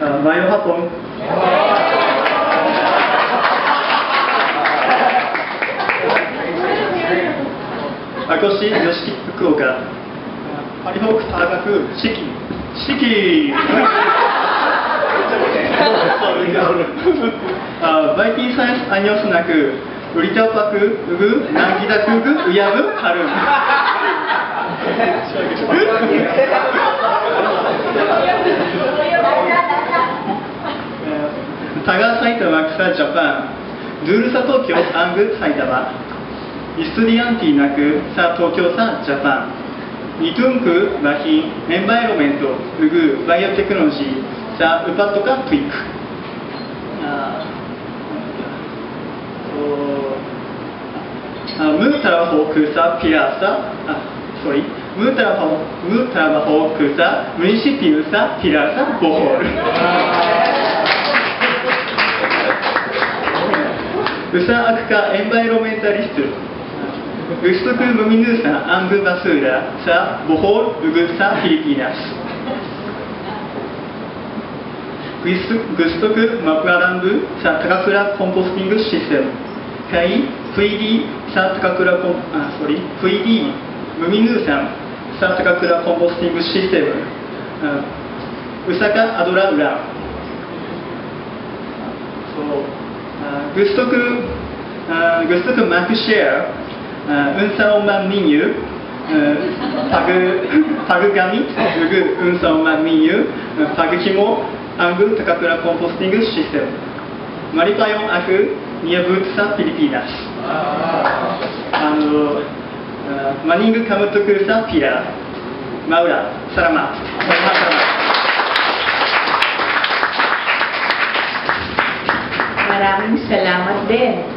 Maayong hapon. Ako si Yoshiki Fukuoka. Palihok tagaku shiki. Shiki! Baiti Science anyos naku. Uritapaku ugu nangidakugu uyabu harun. Taga Saitama kusa Japan. Duru sa Tokyo angu Saitama. Estudianti naku sa Tokyo sa Japan. Nitunku mahin environment ugu biotechnology sa upatoka tweak. Mu trabajo kusa pirasa, sorry, mu trabajo kusa municipio sa pirasa Bohol. Usa akuka environmentalist. Gusto muminusa angu basura sa Bohol ugu sa Filipinas. Gusto maparambu sa Takakura composting system. Kai VD sa Takakura sorry, VD muminusan sa Takakura composting system. Usaka adora ura. So gusto ko mag-share unsa man ninyo paggamit ug unsa man ninyo paghimo ang Takakura composting system. Malipayon ako niabot sa Pilipinas. Maning kamot ko sa pila. Maura, salamat. Maraming salamat din.